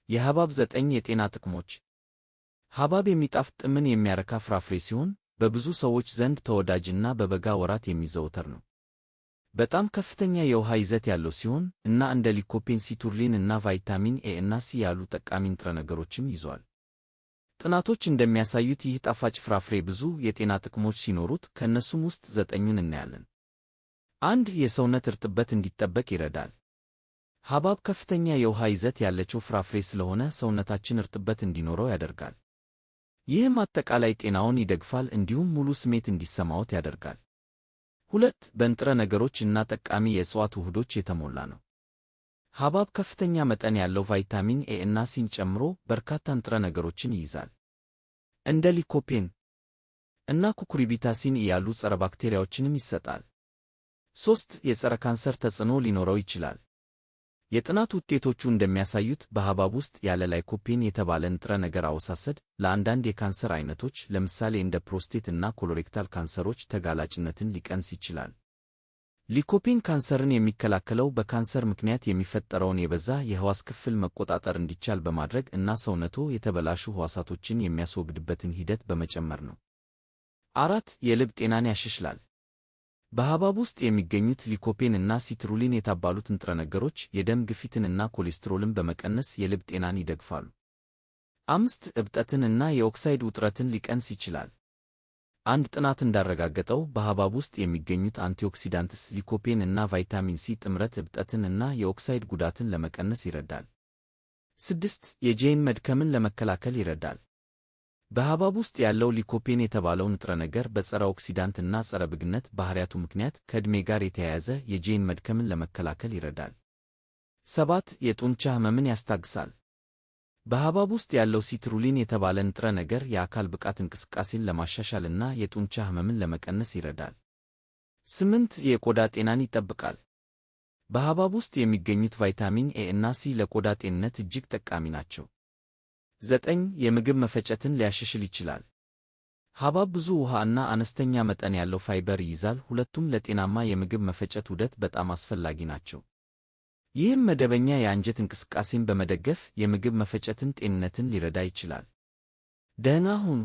የሐብሐብ 9 የጤና ጥቅሞች። ሐብሐብ የሚጣፍጥ ጥምን የሚያረካ ፍራፍሬ ሲሆን በብዙ ሰዎች ዘንድ ተወዳጅና በበጋ ወራት የሚዘወተር ነው። በጣም ከፍተኛ የውሃ ይዘት ያለው ሲሆን እና እንደ lycopene፣ citrulline እና ቫይታሚን ኤ እና ሲ ያሉ ጠቃሚ ንጥረ ነገሮችም ይዟል። ጥናቶች እንደሚያሳዩት ይህ ጣፋጭ ፍራፍሬ ብዙ የጤና ጥቅሞች ሲኖሩት ከእነሱም ውስጥ 9ኙን እናያለን። 1. የሰውነት እርጥበት እንዲጠበቅ ይረዳል። ሐብሐብ ከፍተኛ የውሃ ይዘት ያለችው ፍራፍሬ ስለሆነ ሰውነታችን እርጥበት እንዲኖረው ያደርጋል። ይህም አጠቃላይ ጤናውን ይደግፋል እንዲሁም ሙሉ ስሜት እንዲሰማዎት ያደርጋል። 2. በንጥረ ነገሮች እና ጠቃሚ የእጽዋት ውህዶች የተሞላ ነው። ሐብሐብ ከፍተኛ መጠን ያለው ቫይታሚን ኤ እና ሲን ጨምሮ በርካታ ንጥረ ነገሮችን ይይዛል። እንደ lycopene እና cucurbitacin ያሉ ጸረ ባክቴሪያዎችንም ይሰጣል። 3. የጸረ ካንሰር ተጽዕኖ ሊኖረው ይችላል። የጥናት ውጤቶቹ እንደሚያሳዩት በሐብሐብ ውስጥ ያለ lycopene የተባለ ንጥረ ነገር አወሳሰድ ለአንዳንድ የካንሰር አይነቶች ለምሳሌ እንደ ፕሮስቴት እና colorectal ካንሰሮች ተጋላጭነትን ሊቀንስ ይችላል። lycopene ካንሰርን የሚከላከለው በካንሰር ምክንያት የሚፈጠረውን የበዛ የሕዋስ ክፍል መቆጣጠር እንዲቻል በማድረግ እና ሰውነቶ የተበላሹ ሕዋሳቶችን የሚያስወግድበትን ሂደት በመጨመር ነው። 4. የልብ ጤናን ያሻሽላል። በሐብሐብ ውስጥ የሚገኙት lycopene እና citrulline የተባሉት ንጥረ ነገሮች የደም ግፊትን እና ኮሌስትሮልን በመቀነስ የልብ ጤናን ይደግፋሉ። 5. እብጠትን እና የኦክሳይድ ውጥረትን ሊቀንስ ይችላል። አንድ ጥናት እንዳረጋገጠው በሐብሐብ ውስጥ የሚገኙት antioxidants lycopene እና ቫይታሚን ሲ ጥምረት እብጠትን እና የኦክሳይድ ጉዳትን ለመቀነስ ይረዳል። 6. የጄን መድከምን ለመከላከል ይረዳል። በሐብሐብ ውስጥ ያለው lycopene የተባለው ንጥረ ነገር በጸረ oxidant እና ጸረ ብግነት ባህሪያቱ ምክንያት ከዕድሜ ጋር የተያያዘ የጄን መድከምን ለመከላከል ይረዳል። 7. የጡንቻ ህመምን ያስታግሳል። በሐብሐብ ውስጥ ያለው citrulline የተባለ ንጥረ ነገር የአካል ብቃት እንቅስቃሴን ለማሻሻልና የጡንቻ ህመምን ለመቀነስ ይረዳል። 8. የቆዳ ጤናን ይጠብቃል። በሐብሐብ ውስጥ የሚገኙት ቫይታሚን ኤ እና ሲ ለቆዳ ጤንነት እጅግ ጠቃሚ ናቸው። 9. የምግብ መፈጨትን ሊያሻሽል ይችላል። ሐብሐብ ብዙ ውሃ እና አነስተኛ መጠን ያለው ፋይበር ይይዛል። ሁለቱም ለጤናማ የምግብ መፈጨት ዑደት በጣም አስፈላጊ ናቸው። ይህም መደበኛ የአንጀት እንቅስቃሴን በመደገፍ የምግብ መፈጨትን ጤንነትን ሊረዳ ይችላል። ደህና ሁኑ።